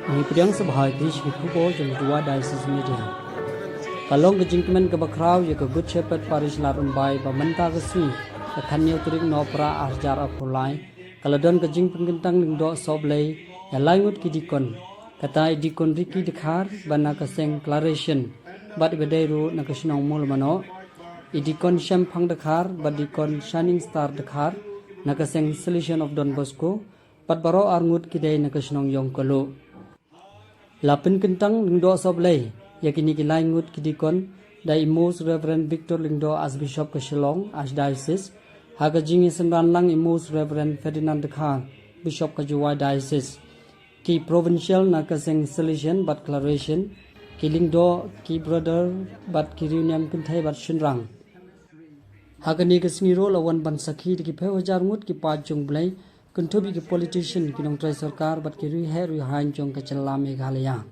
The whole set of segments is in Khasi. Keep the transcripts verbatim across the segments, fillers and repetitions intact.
Ngi pdiang sngewbha ïa phi sha ki khubor jong ka Jowai Diocese Media. Ka long ka jingkmen kaba khraw ïa ka Good Shepherd Parish Lad Rymbai ba mynta ka sngi, ka khatñiew tarik Nohprah arhajar arphew lai, ka la don ka jingpynkyntang lyngdoh sohblei ïa lai ngut ki deacon. Kata i Deacon Ricky Dkhar ba na ka seng Claretian bad iba dei ruh na ka shnong Mawlamanoh, i Deacon Shemphang Dkhar bad Deacon Shining Star Dkhar na ka seng Salesian of Don Bosco, bad baroh ar ngut ki dei na ka shnong Ïongkaluh. La pynkyntang lyngdoh sohblei ïa kine ki lai ngut ki deacon da i Most Reverend Victor Lyngdoh, Archbishop ka Shillong Archdiocese, ha ka jingsynran lang i Most Reverend Ferdinand Dkhar, Bishop ka Jowai Diocese. Ki provincial na ka seng Salesian bad Claretian, ki lyngdoh, ki brother bad ki riewniam kynthei bad shynrang. Ha kane ka sngi ruh la wan ban sakhi da ki phew hajar ngut ki paid jong U Blei, kynthup ïa ki politician, ki nongtrei sorkar bad ki riewheh riewhaiñ jong ka jylla Meghalaya.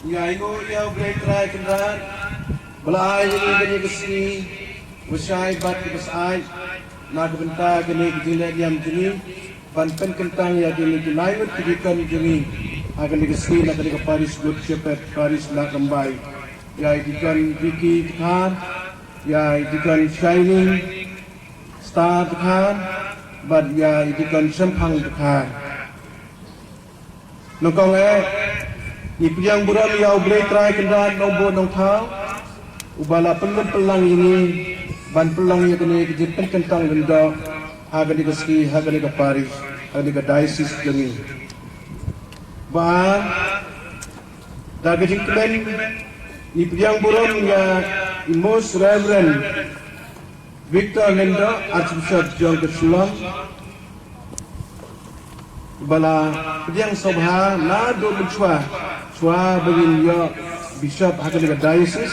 Ïa, ïa, ïa, U Blei Trai Kynrad ba la ai ïa ngi kane ka sngi ba shai bad kaba shai na ka bynta kane ka jingleh niam jong ngi ban pynkyntang ïa kine ki lai ngut ki deacon jong ngi ha kane ka sngi na kane ka parish, Good Shepherd Parish Lad Rymbai. Ïa i Deacon Ricky Dkhar, ïa i Deacon Shining Star Dkhar bad ïa i Deacon Shemphang Dkhar. Nyngkong eh, ngi pdiang burom ïa U Blei Trai Kynrad Nongbuh Nongthaw, uba la pynlong pynlang ïa ngi ban pynlong ïa kane ka jingpynkyntang lyngdoh ha kane ka sngi, ha kane ka parish, ha kane ka diocese jong ngi. Ba da ka jingkmen, ngi pdiang burom ïa i Most Reverend Victor Lyngdoh, Archbishop jong ka Shillong, ba la pdiang sngewbha naduh mynshuwa, shuwa ba ngin ïoh Bishop ha kane ka diocese,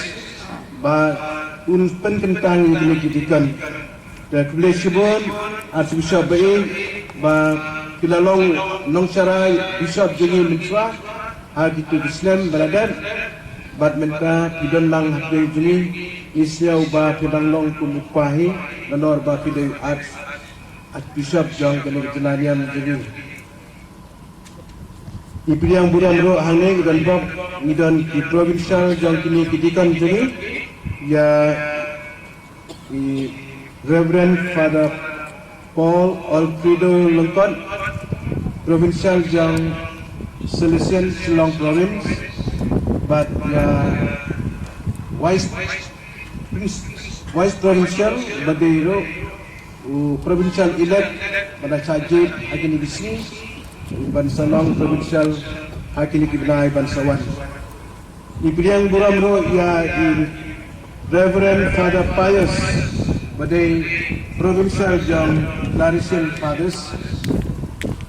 ba un pynkyntang ïa kine ki deacon. Te khublei shibun Archbishop ba ïeit, ba ki la long nongsharai Bishop jong ngi mynshuwa ha kito ki snem ba la dep. Bad mynta phi don lang ha pdeng jong ngi, ngi sngew ba phi dang long kum u kpa hi, nalor ba phi dei u Arch, Archbishop jong kane ka jylla niam jong ngi. Ngi pdiang burom ruh hangne ngi don bok, ngi don ki provincial jong kine ki deacon jong ngi, ïa i Reverend Father Paul Alfredo Lyngkot, Provincial jong Salesian Shillong Province, bad ïa Vice Prince, Vice Provincial, bad ïa u Provincial Elect, bad ïa Sajid, ha kine ki sngi, ban sa long Provincial, ha kine ki bnai ban sa wan. Ngi pdiang burom ruh ïa i Reverend Father Pius, ba dei Provincial jong Claretian Fathers,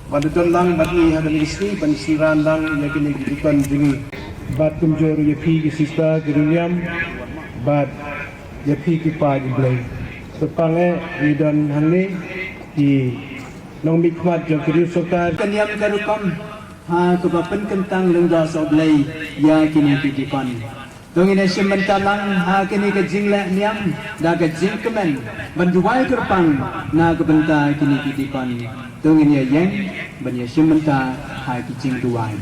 ban da don lang bad ngi ha kane ka sngi, ban synran lang ïa kine ki deacon jong ngi. Bad kumjuh ruh ïa phi ki sister ki riewniam, bad ïa phi ki kpa ki blei. Kyrpang eh ngi don hangne ki nongmihkhmat jong ki riew sorkar. Ka niam ka rukom ha kaba pynkyntang lyngdoh sa U Blei ïa kine ki deacon. To ngin ïa shim bynta lang ha kane ka jingleh niam da ka jingkmen ban duwai kyrpang na ka bynta kine ki deacon. To ngin ïa ïeng ban ïa shim bynta ha ki jingduwai.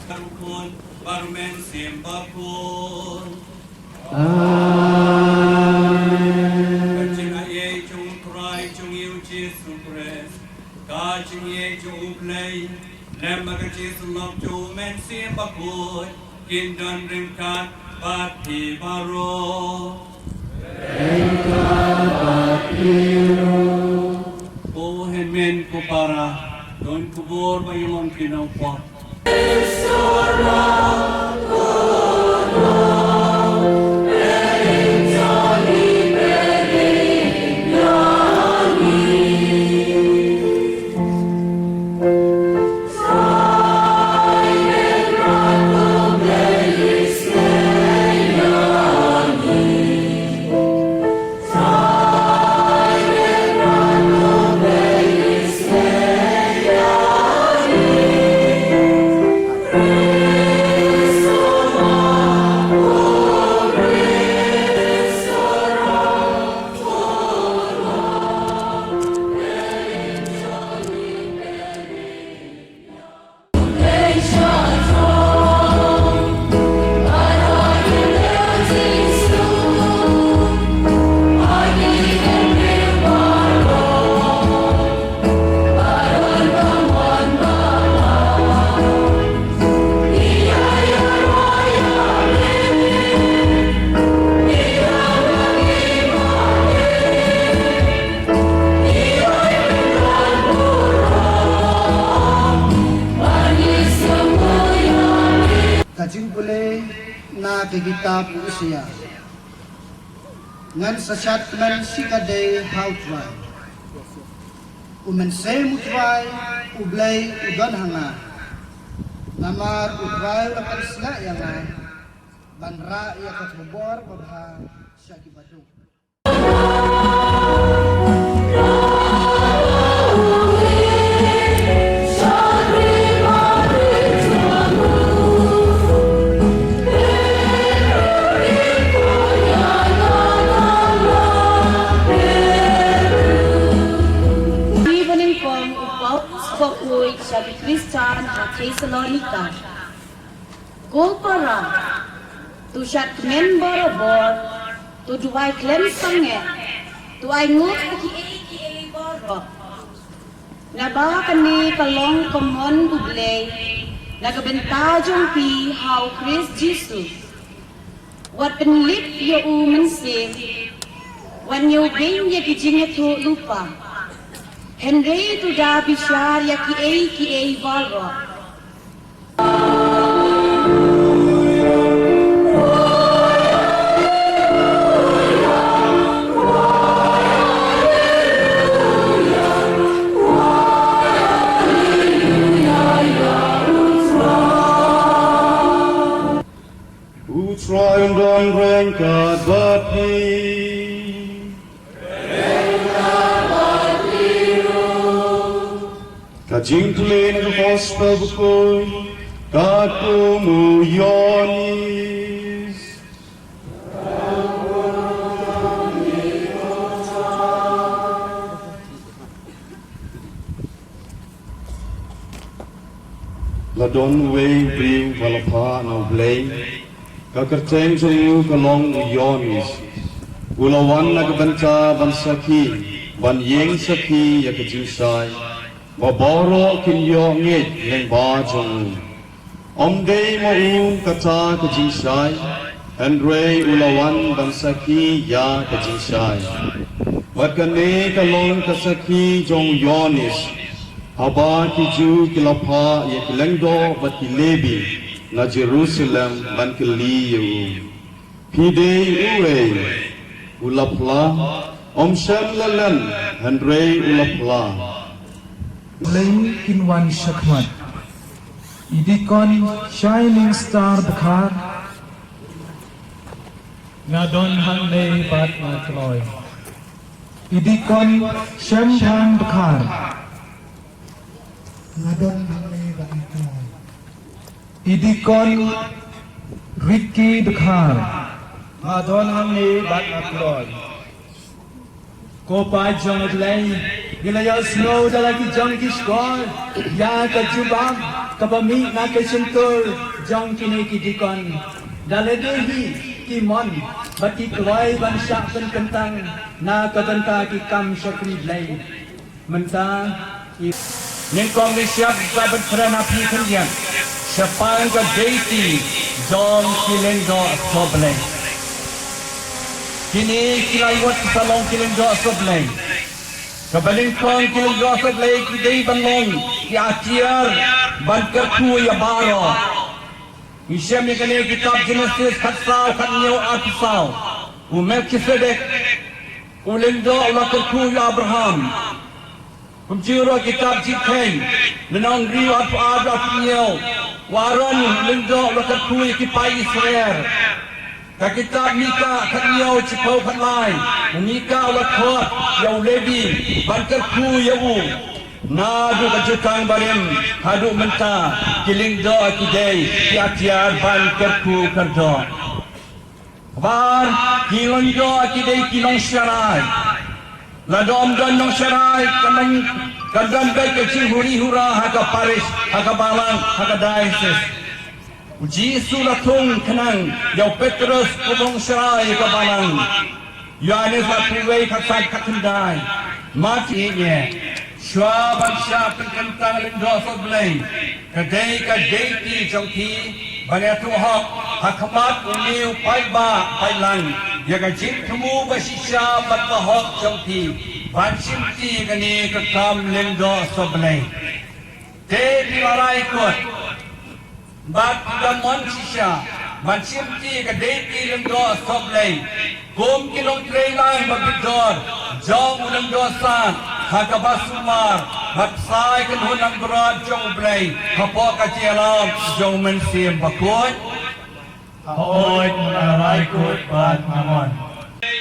Ka rukom baroh mynsiem bakhuid. Amen. Ka jingaiei jong U Trai jong ngi U Jisu Khrist, ka jingïeit jong U Blei, lem bad ka jingïasyllok jong U Mynsiem Bakhuid, kin don ryngkat bad phi baroh. Ryngkat bad phi ruh. Ko hynmen ko para, don khubor ba ïa long ki nongpop. Ka jingpule na ka kitab u Isaiah. Ngan sa shad kmen shikatdei ha U Trai. U Mynsiem U Trai U Blei u don ha nga. Namar U Trai u la pynsngew ïa nga ban rah ïa ka khubor babha sha ki baduk. Ki banyngkong u Paulus ba u ïeit sha ki Khristan ha Thessalonika. Ko para, to shad kmen barabor, to duwai khlem sangeh, to ainguh ha kiei kiei baroh. Naba kane ka long ka mon U Blei na ka bynta jong phi ha U Khrist Jisu. Wat pynlip ïa U Mynsiem, wat ñiewbeiñ ïa ki jingïathuhlypa. Hynrei to da bishar ïa kiei kiei baroh. U Trai un don ryngkat bad phi. Ka jingpule na ka Gospel bakhuid katkum u Ïoannis. Don uwei u briew ba la phah na U Blei, ka kyrteng jong u ka long u Ïoannis. U la wan na ka bynta ban sakhi, ban ïeng sakhi ïa ka jingshai, ba baroh kin ïoh ngeit lyngba jong u. Ym dei ma u kata ka jingshai, hynrei u la wan ban sakhi ïa ka jingshai. Bad kane ka long ka sakhi jong u Ïoannis, haba ki Jiw ki la phah ïa ki lyngdoh bad ki Lebi na Jerusalem ban kylli ïa u, phi dei uwei? U la phla, ym shym la len, hynrei u la phla. Lei kin wan shakhmat. I Deacon Shining Star Dkhar. Nga don hangne bad nga kloi. I Deacon Shemphang Dkhar. Nga don hangne bad nga kloi. I Deacon Ricky Dkhar. Nga don hangne bad nga kloi. Ko paid jong U Blei, ngi la ïohsngew da la ki jong ki shkor ïa ka jubab kaba mih na ka shyntur jong kine ki deacon. Da lade hi ki mon bad ki kloi ban shah pynkyntang na ka bynta ki kam shakri Blei. Mynta i nyngkong ngi shah ban kren ha phi khyndiat shaphang ka deiti jong ki lyngdoh sohblei. Kine ki lai wat ki sa long ki lyngdoh sohblei. Kaba nyngkong ki lyngdoh sohblei ki dei ban long ki atiar ban kyrkhu ïa baroh. Ngi shem ïa kane kitab Genesis khatsaw, khathynñiew, arphew saw. U Melkisedek, u lyngdoh u la kyrkhu ïa u Abraham. Kumjuh ruh kitab Jingkheiñ, lynnong hynriew, arphew ar, arphew hynñiew. U Aaron u lyngdoh u la kyrkhu ïa ki paid Israel. Ka kitab Mika khathynñiew, shiphew, khatlai. U Mika u la khot ïa u Lebi ban kyrkhu ïa u. Naduh ka jutang barim haduh mynta, ki lyngdoh ki dei ki atiar ban kyrkhu kyrdoh. Kaba ar, ki lyngdoh ki dei ki nongsharai. Lada ym don nongsharai, ka long, ka don beit ka jinghuri hura ha ka parish, ha ka balang, ha ka diocese. U Jisu u la thung khnang ïa u Petros u nongsharai ka balang. Ïoannis arphew wei, khatsan, khatkhyndai. Matthew, ïa, shuwa ban shah pynkyntang lyngdoh sohblei, ka dei ka deiti jong phi ban ïathuh hok ha khmat une u paidbah paidlang ïa ka jingthmu ba shisha bad ba hok jong phi ban shimti kane ka kam lyngdoh sohblei. Te phi la rai kut bad phi la mon shisha ban shimti ka deiti lyngdoh sohblei kum ki nongtrei lang ba bit dor jong u Lyngdoh Sad ha kaba sumar bad pynshai kynhun langbrot jong U Blei hapoh ka jingïalam jong U Mynsiem Bakhuid. Hooid, nga rai kut bad nga mon.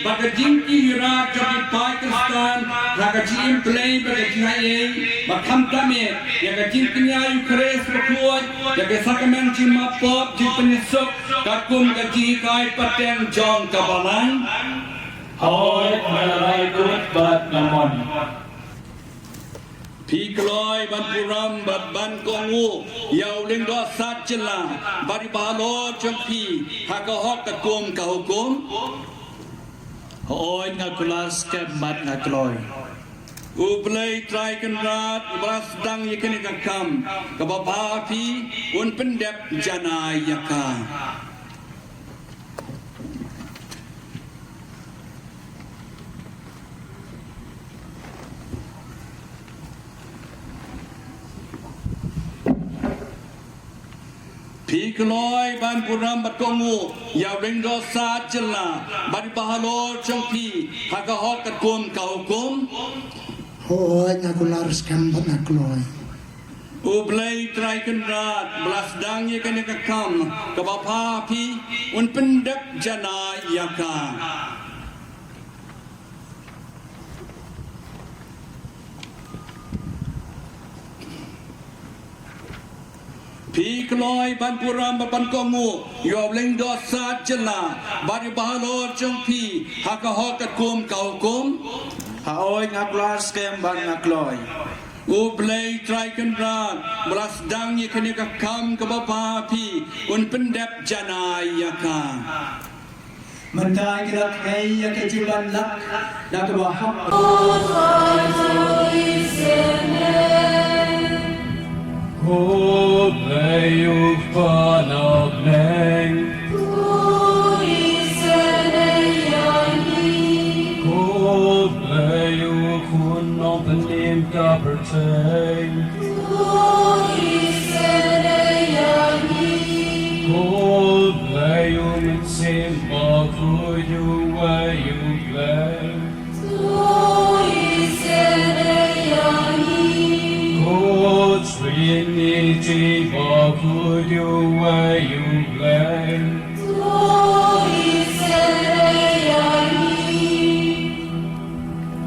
Ba ka jingkyrpad jong ki paid Khristan ha ka jingim Blei bad ka jingaiei, ba khamtam eh ïa ka jingkñia ïa U Khrist Bakhuid, ïa ka sakramen jingmap pop, jingpynïasuk, katkum ka jinghikai pateng jong ka balang. Hooid, nga rai kut bad nga mon. Phi kloi ban burom bad ban kohnguh ïa u Lyngdoh Sad Jylla bad i bahalor jong phi ha ka hok katkum ka hukum? Hooid, nga kular skhem bad nga kloi. U Blei Trai Kynrad uba la sdang ïa kane ka kam kaba bha ha phi un pyndep janai ïa ka. Phi kloi ban burom bad kohnguh ïa u Lyngdoh Sad Jylla bad i bahalor jong phi ha ka hok katkum ka hukum? Hooid, nga kular skhem bad nga kloi. U Blei Trai Kynrad uba la sdang ïa kane ka kam kaba bha ha phi un pyndep janai ïa ka. Phi kloi ban burom bad ban kohnguh ïa u Lyngdoh Sad Jylla bad i bahalor jong phi ha ka hok katkum ka hukum? Hooid, nga kular skhem bad nga kloi. U Blei Trai Kynrad ba la sdang ïa kane ka kam kaba bha ha phi, un pyndep janai ïa ka. Mynta ki la khmih ïa ka jingwan lak da kaba hap. Ko Blei u Kpa na bneng. Ko Blei u Khun nongpynim ka pyrthei. Ko Blei u Mynsiem Bakhuid uwei u Blei. Ko Trinity Bakhuid uwei u Blei.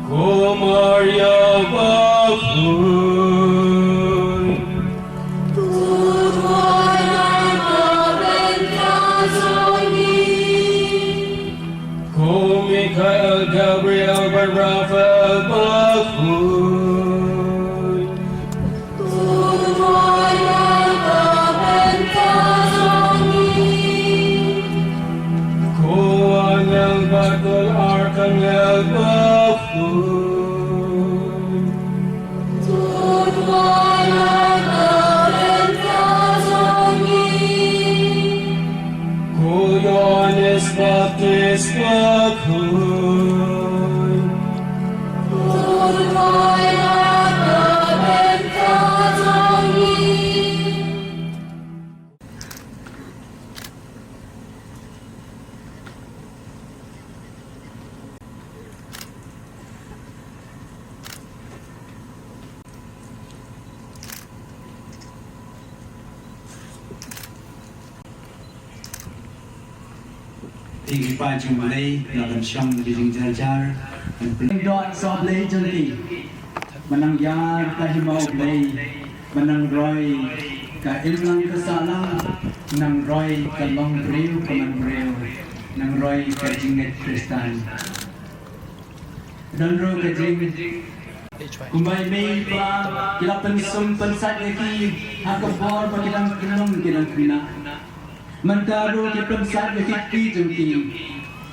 Ko Maria Bakhuid. Ko Michael Gabriel bad Raphael Bakhuid. Ko angel bad ko arkangel Bakhuid. Ko Ïoannis Baptist Bakhuid. Ïa ki paid jong U Blei, la ban shong da ka jingjarjar, ban pyndonkam ïa U Blei jong ki. Ban nang ïar ka hima U Blei, ban nang roi ka imlang ka sahlang, nang roi ka long briew ka man briew, nang roi ka jingngeit Khristan. Don ruh ka jing, kumba i mei i pa ki la pynsum pynsait ïa ki ha ka bor ba ki dang khynnah ki dang khynnah. Mynta ruh ki pynsait ïa ki kti jong ki.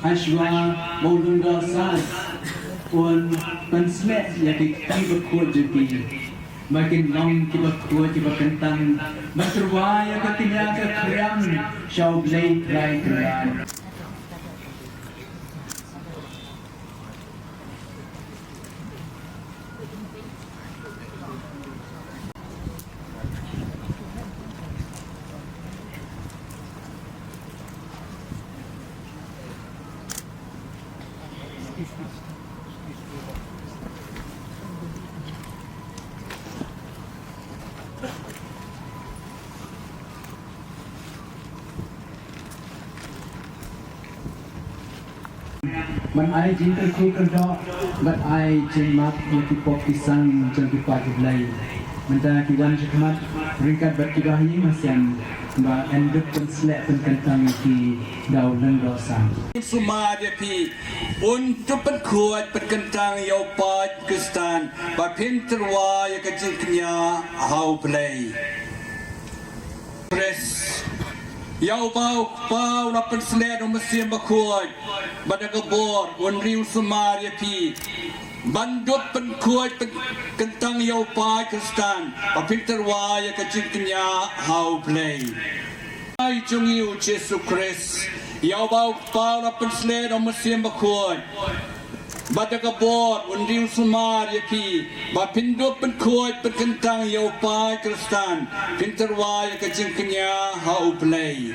Hashwa ba u Lyngdoh Said un pynshlur ïa ki kti bakhuid jong ki, ba kin long ki bakhuid ki bakyntang, ba tyrwa ïa ka kñia ka khriam sha U Blei Trai Kynrad. Ban ai jingkyrkhu kyrdoh, ban ai jingmap ïa ki pop ki sang jong ki paid U Blei. Mynta ki wan shakhmat ryngkat bad ki bahaïing hasem, ba yn dup pynshlur pynkyntang ïa ki da u Lyngdoh Said. Sumar ïa phi, un dup pynkhuid pynkyntang ïa u paid Khristan, ba phin tyrwa ïa ka jingkñia ha U Blei. Khrist. Ïa uba u Kpa u la pynshlur da u Mynsiem Bakhuid, bad da ka bor un riew sumar ïa phi, ban dup pynkhuid pynkyntang ïa u paid Khristan, ba phin tyrwa ïa ka jingkñia ha U Blei. Ai jong ngi u Jisu Khrist, ïa uba u Kpa u la pynshlur da u Mynsiem Bakhuid, bad da ka bor un riew sumar ïa phi, ba phin dup pynkhuid pynkyntang ïa u paid Khristan, phin tyrwa ïa ka jingkñia ha U Blei.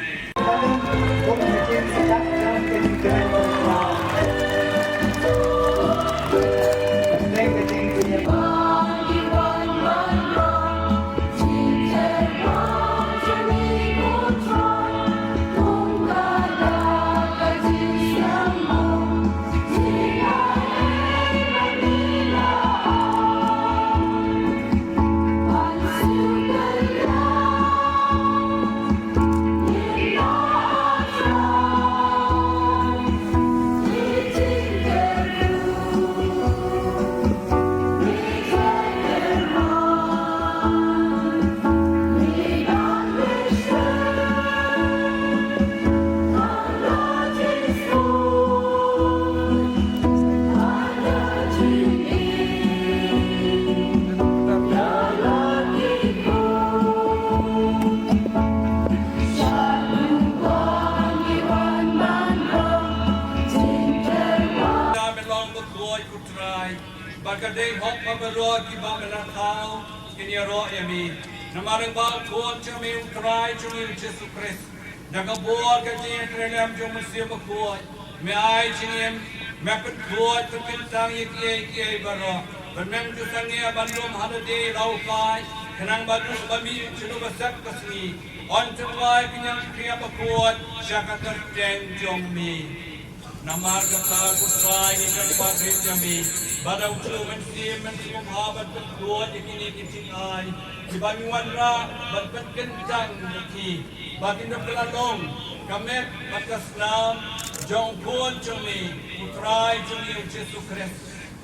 Trai, bad ka dei hok ba baroh kiba me la thaw kin ïaroh ïa me. Namar ba u Khun jong me u Trai jong ngi u Jisu Khrist, da ka bor ka jingïatreilang jong u Mynsiem Bakhuid, me ai jingim, me pynkhuid pynkyntang ïa kiei kiei baroh. Bad mem ju sangeh ban lum ha lade la u paid, khnang ba duh ba mih sha kaba sep ka sngi, yn tyrwa ïa ka jingïap bakhuid sha ka kyrteng jong me. Namar kata ko Trai, ngi kyrpad ïa me ba da uto u Mynsiem men sngewbha ban pynkhuid ïa kine ki jingai kiba ngi wanrah ban pynkyntang ïa ki, ba kin da kylla long ka met bad ka snam jong u Khun jong me, u Trai jong ngi u Jisu Khrist,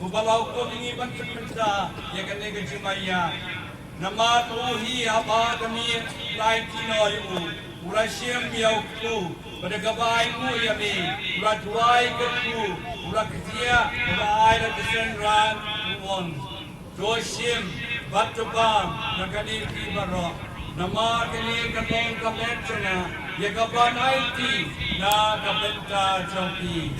uba la hukum ïa ngi ban pynmynta ïa kane ka jingmaiap. Namar u hi haba ka miet u la aiti noh ïa u, u la shim ïa u kpu, bad da kaba ainguh ïa me u la duwai ïa ka kpu, u la kdiah, u la ai la ka synran, u ong, to shim bad to bam na kane phi baroh, namar kane ka long ka met jong nga ïa kaban aiti na ka bynta jong phi.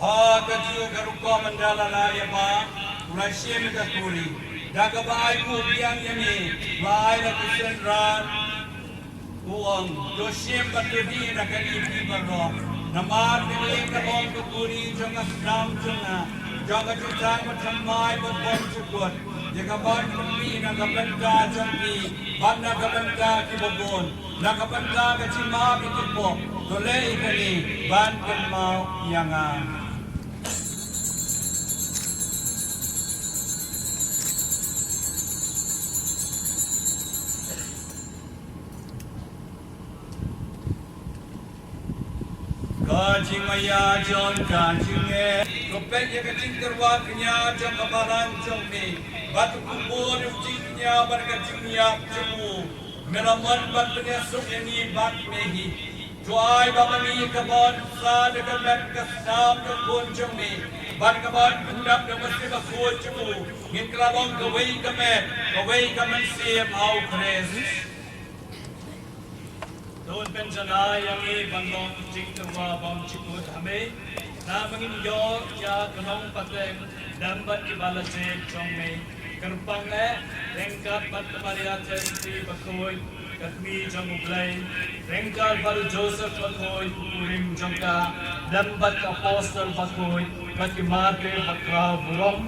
Ha kajuh ka rukom ynda la lah ïa ba, u la shim ïa ka kuri, da kaba ainguh biang ïa me, u la ai la ka synran, u ong, to shim bad to die na kane phi baroh, namar kane ka long ka kuri jong ka snam jong nga, jong ka jutang bathymmai babymjukut, ïa kaban pynmih na ka bynta jong phi bad na ka bynta kiba bun, na ka bynta ka jingmap ïa ki pop. To leh ïa kane ban kynmaw ïa nga. Ka jingmaïa jong ka jingngeit. To peit ïa ka jingtyrwa kñia jong ka balang jong me, bad to kubur ïa u jingkñia bad ka jingïap jong u. Me la mon ban pynïasuk ïa ngi bad me hi. To ai ba ma ngi kaban sa da ka met ka snam ka Khun jong me, bad kaban pyndap da u Mynsiem Bakhuid jong u, ngin kylla long kawei ka met, kawei ka mynsiem ha u Khrist. To pynjanai ïa ngi ban long jingtyrwa bymjukut ha me, namar ngin ïoh ïa ka nongpateng lem bad kiba la jied jong me. Kyrpang eh ryngkat bad ka Maria Theisotti bakhuid, ka Kmie jong U Blei, ryngkat bad u Joseph bakhuid, u kurim jong ka, lem bad ki apostol bakhuid, bad ki martir bakhraw burom,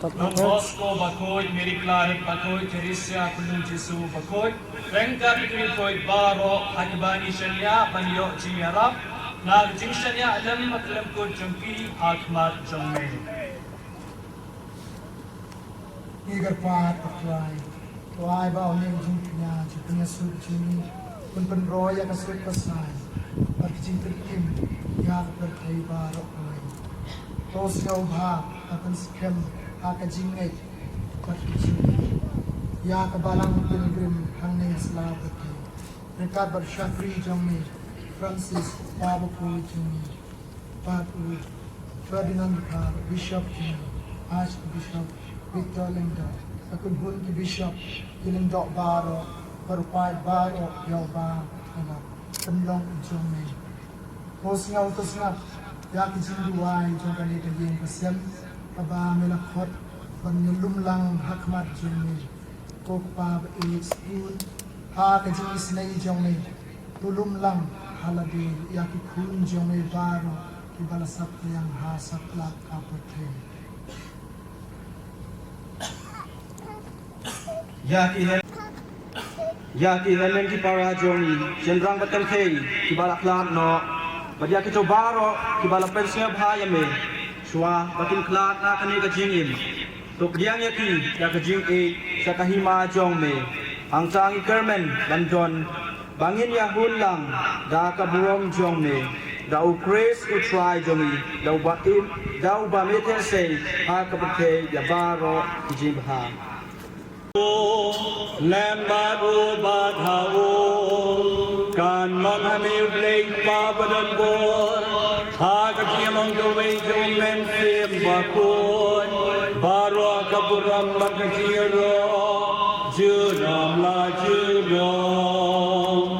Don Bosco bakhuid, Mary Claret bakhuid, Theresia kynrad Jisu bakhuid, ryngkat bad ki riewkhuid baroh ha kiba ngi shaniah ban ïoh jingïarap na ka jingshaniah lem bad khlem kut jong ki ha khmat jong me. Ngi kyrpad, ko Trai, to ai ba une u jingkñia jingpynïasuk jong ngi un pynroi ïa ka suk ka saiñ bad ka jingkyrkim ïa ka pyrthei baroh kawei. To sngewbha ban pynskhem ha ka jingngeit bad ka jingngeit ïa ka balang pilgrim hangne ha sla pyrthei, ryngkat bad u shakri jong me Francis, u papa bakhuid jong me, bad u Ferdinand Dkhar, Bishop jong ngi, Archbishop Victor Lyngdoh, ka kynhun ki bishop, ki lyngdoh baroh, bad u paid baroh ïa uba la pynlong jong me. To sngew, to sngap ïa ki jingduwai jong kane ka ïing ka sem kaba me la khot ban ïalum lang ha khmat jong me. Ko Kpa ba ïeit, ha ka jingisynei jong me, to lum lang ha lade ïa ki khun jong me baroh kiba la saphriang ha satlak ka pyrthei. Ïa ki hynmen, ïa ki hynmen ki para jong ngi, shynrang bad kynthei kiba la khlad noh, bad ïa kito baroh kiba la pynsngewbha ïa me shuwa ba kin khlad na kane ka jingim. To pdiang ïa ki ïa ka jingïeit sha ka hima jong me. Hangta ngi kyrmen ban don ba ngin ïahun lang da ka burom jong me, da U Khrist U Trai jong ngi, da uba im, da uba me theh sei ha ka pyrthei ïa baroh ki jingbha. Lem bad u bad ha u, kan long ha me U Blei Kpa badonbor. Ha ka jingim jong U Mynsiem Bakhuid, baroh ka burom bad ka jingïaroh junom la junom.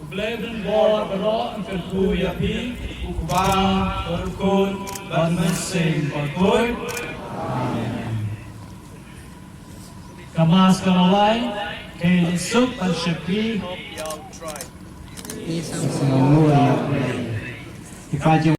U Blei u don bor baroh, un kyrkhu ïa phi, u Kpa, bad u Khun, bad u Mynsiem Bakhuid. Amen. Ka Mass ka la wai, khie leit suk ban shakri. Ïa u Blei.